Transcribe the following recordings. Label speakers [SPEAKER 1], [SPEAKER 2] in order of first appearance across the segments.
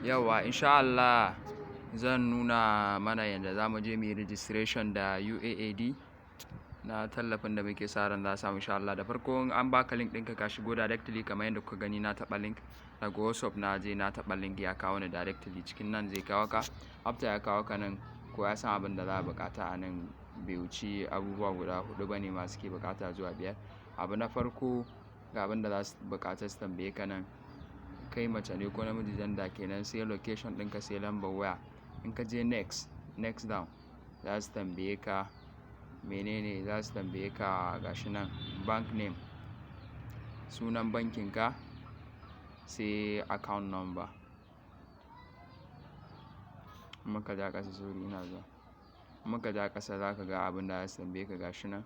[SPEAKER 1] Yauwa, insha Allah zan nuna mana yadda za mu je mu yi registration da UAAD na tallafin da muke sa ran za a samu, insha Allah. Da farko, in an baka link ɗinka, ka shigo directly kamar yadda kuka gani na taɓa link daga WhatsApp. Na je na taɓa link, ya kawo ni directly cikin nan. Zai kawo ka. After ya kawo ka nan, ko ya san abin da za a buƙata a nan, bai wuci abubuwa guda huɗu ba ne ma suke buƙata zuwa biyar. Abu na farko, ga abin da za su buƙata su tambaye ka nan: kai mace ne ko namiji, gender kenan, sai location ɗinka, sai lambar waya. In ka je next, next down, za su tambaye ka menene? Za su tambaye ka, gashi nan, bank name, sunan bankin ka, sai account number. Muka ja ƙasa, sorry, ina zuwa, muka ja ƙasa, za ka ga abin da za su tambaye ka. Gashi nan,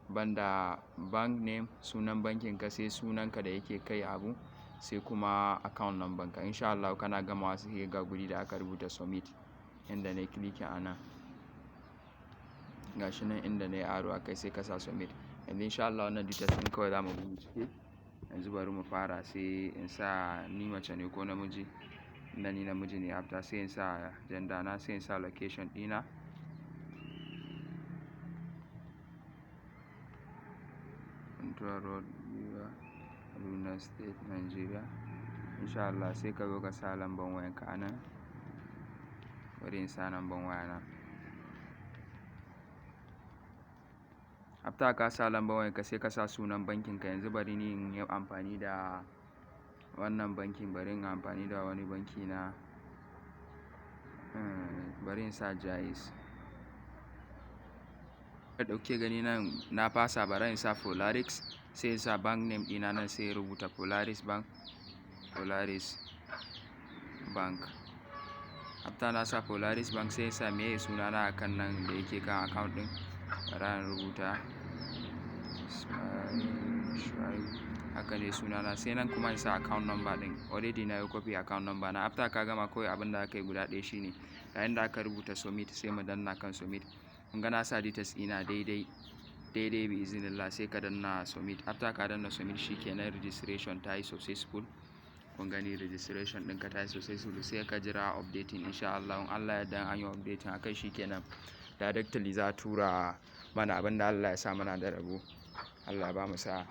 [SPEAKER 1] banda bank name, sunan bankin ka, sai sunanka da yake kai abu, sai kuma account number ka. Insha Allah kana gamawa, sai ga guri da aka rubuta "submit", inda na yi clicking a nan. Gashi nan inda na yi arrow a kai, sai ka sa "submit". Yanzu insha Allah wannan details ɗin kawai za mu bincike. Yanzu bari mu fara. Sai in sa ni mace ne ko namiji. Inda ni namiji ne. After, sai in sa gender na, sai in sa location ɗina, Funtua Road, Giwa, Kaduna State, Nigeria. Insha Allah sai ka zo ka sa lambar wayanka a nan. Bari in sa lambar wayana. After ka sa lambar wayanka, sai ka sa sunan bankin ka. Yanzu bari ni in yi amfani da wannan bankin, bari in amfani da wani banki na, bari in sa Jaiz. Da kuke gani nan, na fasa, bari in sa Polaris. Sai in sa bank name ɗina nan, sai in rubuta Polaris Bank, Polaris Bank. After na sa Polaris Bank, sai in sa meye sunana akan nan da yake kan account ɗin. Bari in rubuta Ismail Shuaib, haka ne sunana. Sai nan kuma in sa account number ɗin. Already na yi copy account number na. After ka gama, kawai abin da aka yi guda ɗaya shine yayin da aka rubuta "submit", sai mu danna kan "submit". Kun ga na sa details ina daidai daidai, bi iznillah. Sai ka danna "submit". After ka danna "submit", shikenan, registration ta yi successful. Kun gani, registration ɗinka ta yi successful. Sai ka jira updating. Insha Allah, in Allah ya yarda an yi updating akai, shikenan, directly za a tura mana abin da Allah ya sa mana da rabo. Allah ya ba mu sa'a.